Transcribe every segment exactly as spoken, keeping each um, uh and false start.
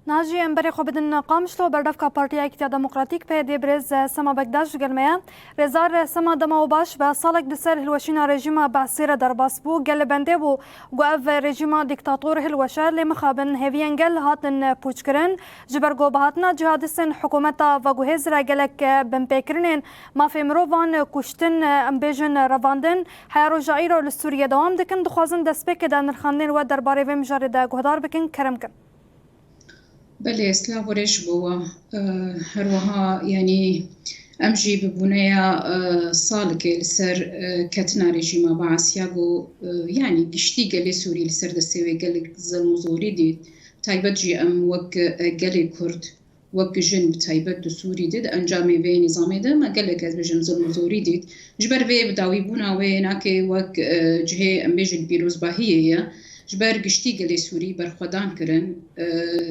Niha jî em berê xwe bidin Qamişlo. Berdevka Partiya Yekîtiya Demokratîk, P Y D, birêz Sema Bekdaş ji gel me ye. Rêzdar Sema, dema we baş. Bi salek di ser hilweşîna rejîma Beesê re derbas bû. Gel li bendê bû ku ev rejîma dîktator hilweşe, lê mixabin hêviyên gel hatin pûçkirin. Ji ber ku bi hatina cihadîstên hikûmeta veguhêz re gelek binpêkirinên mafê mirovan, kuştin, em bêjin revandin, heya roja îro li Sûriyê dewam dikin. Dixwazin destpêkê de nirxandinên we derbarê vê mijarê de guhdar bikin. Kerem kin. Belê, silav û rêz ji bo we. Eh, her wiha, yanî, em jî bi bûneya, eh, salekê li ser, eh, ketina rejîma Beesiya ku, eh, yanî, giştî gelê Sûrî li ser destê wê gelek zilm û zorî dît. Taybet jî em wek, eh, gelê Kurd, wek jin bi taybet di Sûrî de, di encamê vê nîzamê de me gelek, ez bêjim, zilm û zorî dît. Ji ber vê bi dawîbûna wê nake wek, eh, cihê, em bêjin, pîrozbahiyê ye. Ji ber giştî gelê Sûrî berxwedan kirin, e,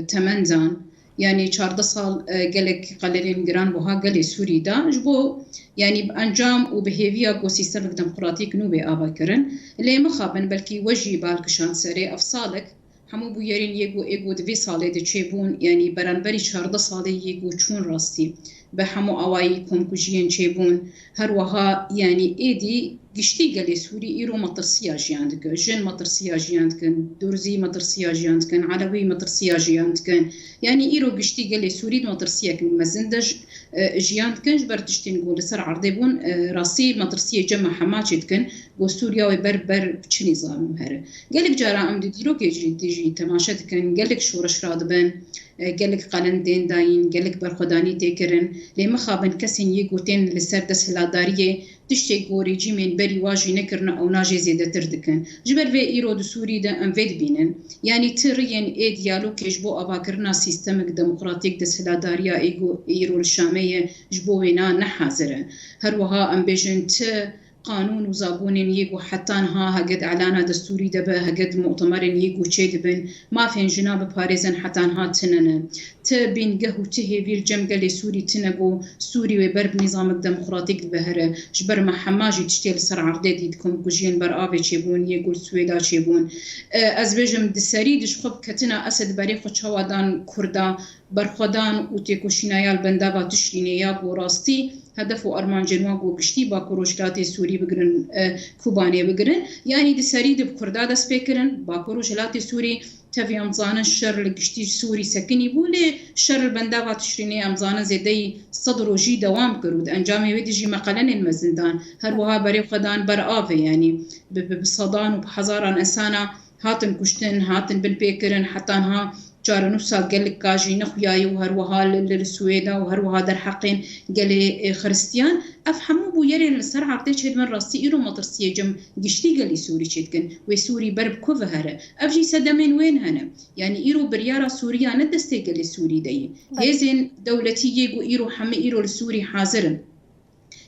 temendan, yanî çardeh sal, e, gelek qelenên giran wiha gelê Sûrî da. Ji bo, yanî bi encam û bi hêviya ku sîstemek demokratîk nû bê ava kirin. Lê mixabin, belkî we jî bal kişand serê, ev salek hemû bûyerên yê ku ê ku di vê salê de çêbûn, yanî beramberî çardeh salê yê ku çûn rastî, bi hemû awayî komkujiyên çêbûn, her wiha, yanî êdî giştî gelê Sûrî îro metirsiya jiyan dike. Jin metirsiya jiyan dikin, Durzî metirsiya jiyan dikin, Elewî metirsiya jiyan dikin. Yanî îro giştî gelê Sûrî di metirsiyek mezin de ji, e, jiyan dikin. Ji ber tiştên ku li ser erdê bûn, e, rastî metirsiyê cem me hema çê dikin. Ku Sûriya wê ber ber çi nîzam here. Gelek cara em di dîrokê jî, dî jî temaşe dikin, gelek şoreş radibin, e, gelek qelen tên dayîn, gelek berxwedanî tê kirin. Lê mixabin kesên yê ku tên li ser desthilatdariyê tiştê ku rejîmên berî wa jî nekirine, ewna jê zêdetir dikin. Ji ber vê îro di Sûrî de em vê dibînin. Yanî ti riyên ê diyalogê ji bo avakirina sîstemik demokratîk desthilatdariya ê ku îro li Şamê ye, ji bo wêna ne hazir e. Her wiha em bêjin ti qanûn û zagonên yê ku heta niha heged elana destûrî de be, heged mutemerên yê ku çêdibin, mafên jinan biparêzin, heta niha tine ne. Ti bîngeh û ti hêvî li cem gelê Sûrî tine ku Sûrî wê ber bi nîzamek demokratîk dibe here. Ji ber me hema jî tiştê li ser erdê dît, komkujiyên ber avê çêbûn, yê ku li Swêda çêbûn. E, ez bêjim, di serî de ji xwe bi ketina Esed berê xwe çawa dan Kurda, berxwedan û têkoşîna ya li bendava Tişrînê ya ku rastî hedef û armancên wan ku giştî Bakur Rojhilatê Sûrî bigirin, e, Kobanê bigirin. Yanî di serî de bi Kurda dest pê kirin. Bakur Rojhilatê Sûrî, tevî em zanin şer li giştî Sûrî sekinî bû, lê şer li bendava Tişrînê em zanin zêdeyî sed rojî dewam kir û di encamê wê de jî me qelenên mezin dan. Her wiha berê xwe dan ber avê, yanî bi, bi, bi sedan û bi hezaran insana hatin kuştin, hatin binpêkirin, heta niha çar û neh sal gelek ka jî nexuyaye û her wiha li, li, li Swêda û her wiha derheqên gelê, e, Xiristiyan. Ev hemû bûyerên li ser erdê çêdibin, rastî îro metirsiyê cem giştî gelî Sûrî çêdikin. Wê Sûrî ber bi ku ve here? Ev jî sedemên wê hene. Yanî îro biryara Sûriya ne destê gelê Sûrî de ye. Belê. Hêzên dewletî yê ku îro hemî îro li Sûrî hazir in.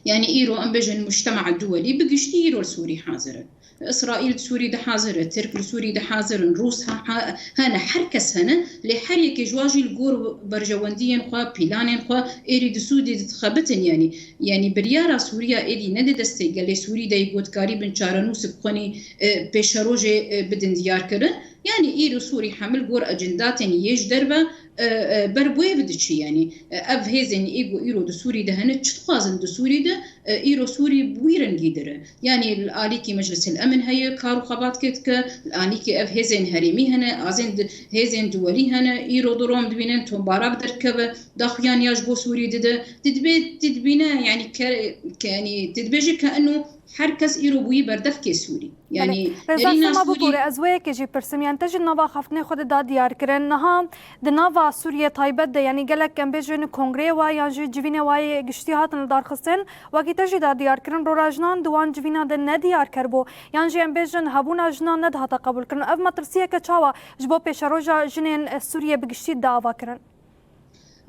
Yanî îro em bêjin mujtema duwelî bi giştî îro li Sûrî hazir in. Îsraîl di Sûrî de hazir e, Tirk li Sûrî de hazir in, Rûs ha, ha, hene, her kes hene, lê her yekê ji wan jî li gor berjewendiyên xwe, pîlanên xwe êrî di Sûrî dixebitin, yanî, yanî biryara Sûriya êdî ne di destê gelê Sûrî de yê ku dikarîbin çarenûsik xwenî, e, pêşerojê, e, bidin diyar kirin. Yanî îro Sûrî hemil gor ecindatên yê ji derve, e, e, ber bi wê ve diçî. Yanî, e, ev hêzên ê ku îro di Sûrî de hene, çi dixwazin di Sûrî de, e, îro Sûrî bi wî rengî dire. Yanî li alîkî Meclisil Emin heye, kar û xebatkê dike, li alîkî ev hêzên herêmî hene, azên di, hêzên duwelî hene, îro di Rom dibînin tombarak derkeve, daxuyan ya ji bo Sûrî dide. Didibê, didibîne, yanî ke, ke, yanî didibêje ke eno her kes îro bûyî berdevkê Sûrî. Belê. Yanî Rêzdar, derîna Sema, Sûrî bibûre, ez wê yekê jî pirsim, yanî te jî di nava xeftinê xwe de da diyar kirin. Niha di nava Sûriyê taybet de, yanî gelek em bêjin kongreyê wa yan jî civînê wa yê giştî hatin lidarxistin. Wekî te jî da diyar kirin, rola jinan di wan civînan de ne diyarker bû. Yan jî em bêjin hebûna jinan nedihata qebûlkirin. Ev metirsiyeke çawa ji bo pêşeroja jinên Sûriyê bi giştî da ava kirin?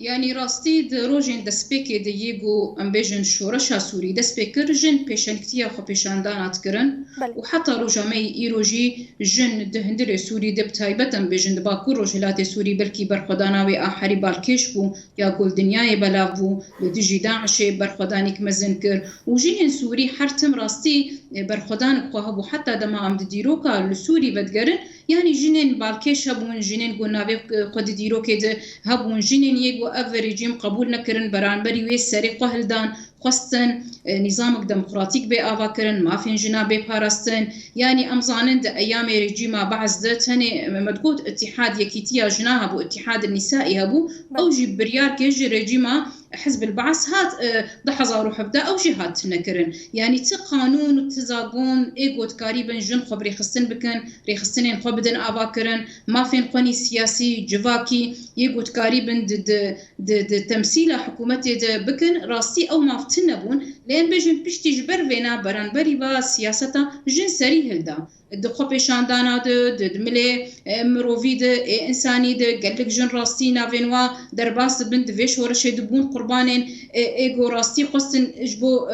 Yanî rastî di rojên destpêkê de yê ku em bêjin şoreşa Sûrî dest pê kir, jin pêşengtiya xwepêşandana dikirin. Belê. Û heta roja me yî îro jî jin di hundirê Sûrî de, bi taybet em bêjin di Bakur Rojhilatê Sûrî, belkî berxwedana wê a herî balkêş bû ya ku li dinyayê belav bû, li dijî DAIŞê berxwedanîk mezin kir û jinên Sûrî her tim rastî, e, berxwedanik xwe hebû. Heta dema em di dîroka li Sûrî vedigerin, Yanî jinên balkêş hebûn, jinên ku navê xwe di dîrokê de hebûn, jinên yê ku ev rejîm qebûl nekirin, beramberî wê serê xwe hildan, xwestin, e, nîzamek demokratîk bê avakirin, mafên jina bê parastin. Yanî em zanin di eyamê rejîma Be'es de tenê, me digot, îtîhad, yekîtiya jina hebû, îtîhad nîsaî hebû. Ew jî biryarkê ji rejîma Hizb el-Be'es hat, e, du hezar û hevdeh ew jî hat tune kirin. Yanî ti qanûn û ti zagon ê ku dikarîbin jin xwe bi rêxistin bikin, rêxistinên xwe bidin avakirin, mafên xwe nî siyasî, civakî, yê ku dikarîbin di, di, di, di temsîla hikûmetê de bikin, rastî ew maf tune bûn. Lê em bêjin piştî ji ber vêna beramberî va siyaseta jin serî hilda. Di xwepêşandana de, di, di milê, e, mirovî de, ê însanî de, gelek jin rastî navên wa derbas dibin, di vê şoreşê dibûn qurbanên, e, ê ku rastî xwestin ji bo,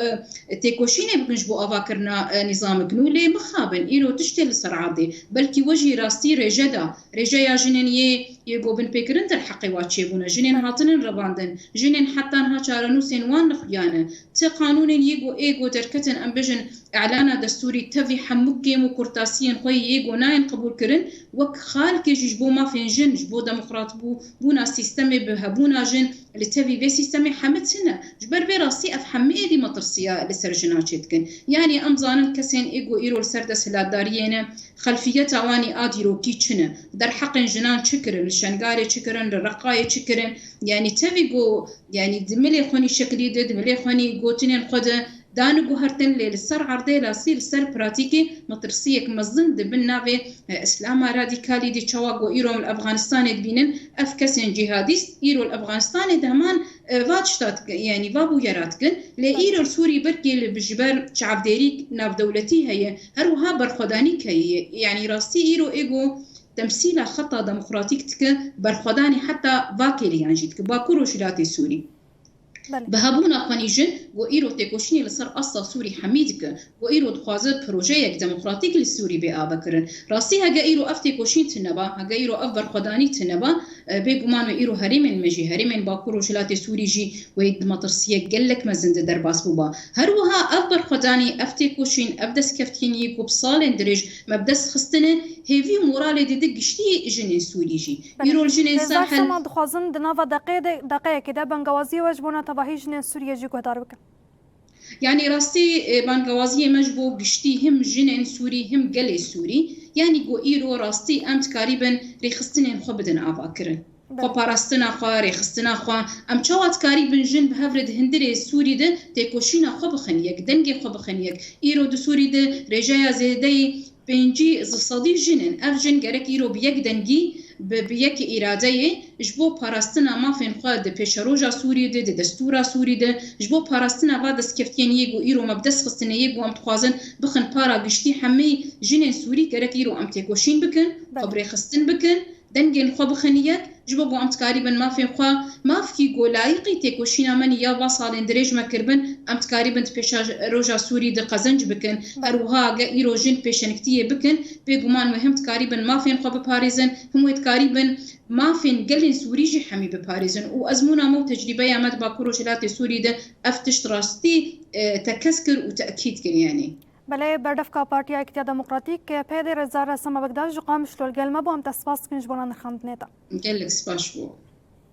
e, têkoşînê bikin ji bo avakirina, e, nîzamê nû. Lê mixabin, îro tiştê li ser erdê, belkî we jî rastî rêje da, rêjeya jinên yê, yê ku binpêkirin derheqê wa çêbûne, jinên hatinin revandin, jinên heta niha çarenûsên wan nexuyane, ti qanûnên yê ku ê ku derketin, em bêjin, îlana destûrî, tevî hemû kêm û kurtasiyên xwe yê ku nayên qebûlkirin, wek xalkê jî ji bo mafên jin, ji bo demokratbû-, bûna sîstemê bi hebûna jin li tevî vê sîstemê hemî tune. Ji ber vê rastî ev hemî êdî metirsiya li ser jina çêdikin. Yanî em zanin kesên ê ku îro li ser desthilatdariyê ne, xelfiyeta wanî a dîrokî çi ne? Derheqên jinan çi kirin? Li Şengalê çi kirin? Li Reqayê çi kirin? Yanî tevî ku, yanî di milê xwe nî şekilî de, di milê xwe nî gotinên xwe de, dane guhertin, lê li ser erdê rastî, li ser pratîkê metirsiyek mezin di bin navê, e, Îslama radîkalî de. Çawa ku îro em li Efxanistanê dibînin, ev kesên cîhadîst îro li Efxanistanê di heman, e, va tişta dikin, yanî va bûyera dikin. Lê îro li Sûrî belkî li, ji ber çavdêrî navdewletî heye, her wiha berxwedanî heye. Yanî rastî îro ê ku temsîla xeta demokratîk dike, berxwedanî heta va kêliyan jî dike. Bakur Rojhilatê Sûrî. Belê. Bi hebûna xwenî jin, ku îro têkoşînê li ser asta Sûrî hemî dike, ku îro dixwaze projeyek demokratîk li Sûrî bê avekirin. Rastî hege îro ev têkoşîn tune ba, hege îro ev berxwedanî tune ba, e, bêguman me îro herêmên me jî, herêmên Bakur Rojhilatê Sûrî jî wê di metirsiyek gelek mezin de derbas bûba. Her wiha ev berxwedanî, ev têkoşîn, ev destkeftiyên yê ku bi salên dirêj me bi dest xistine, hêvî û moralê dide giştî jinên Sûrî jî. Belê. Îro jinên Rêzdar sahel Sema, dixwazin di nava deqeyê de, deqeyekê de bangawaziyê we ji bona tevahî jinên Sûriyê jî guhdar bikin. Yanî rastî, e, bangawaziyê me ji bo giştî him jinên Sûrî, him gelê Sûrî. Yanî ku îro rastî em dikarîbin rêxistinên xwe bidin avakirin. Belê. Xweparastina xwe, rêxistina xwe. Em çawa dikarîbin jin bi hev re di hundirê Sûrî de têkoşîna xwe bixin yek, dengê xwe bixin yek? Îro di Sûrî de rêjeya zêdeyî pêncî sedî jin in. Ev jin gerek îro bi yek dengî, bi, bi yek îradeyê ji bo parastina mafên xwe di pêşeroja Sûrî de, di destûra Sûrî de, ji bo parastina va destkeftiyên yê ku îro me bi dest xistine, yê ku em dixwazin bixin para giştî hemî jinên Sûrî, gerek îro em têkoşîn bikin, Belê. xwe bi rêxistin bikin, dengên xwe bixin yek, ji bo ku em dikarîbin mafên xwe, mafkî ku layiqî têkoşîna me ya va salên dirêj me kiribin, em dikarîbin di pêşeroja Sûrî de qezenc bikin. Belê. Her wiha ge îro jin pêşengtiyê bikin, bêguman wê him dikarîbin mafên xwe biparêzin, him wê dikarîbin mafên gelên Sûrî jî hemî biparêzin. Û ezmûna me û tecrîbeya me di Bakur Rojhilatê Sûrî de ev tişt rastî, e, tekez kir û tekîd kir, yanî. Belê, berdevka Partiya Yekîtiya Demokratîk, P Y D, Rêzdar Sema Bekdaş ji Qamişlo li gel me bû, em te spas dikin ji bona nirxandinê te. Gelek spas ji bo.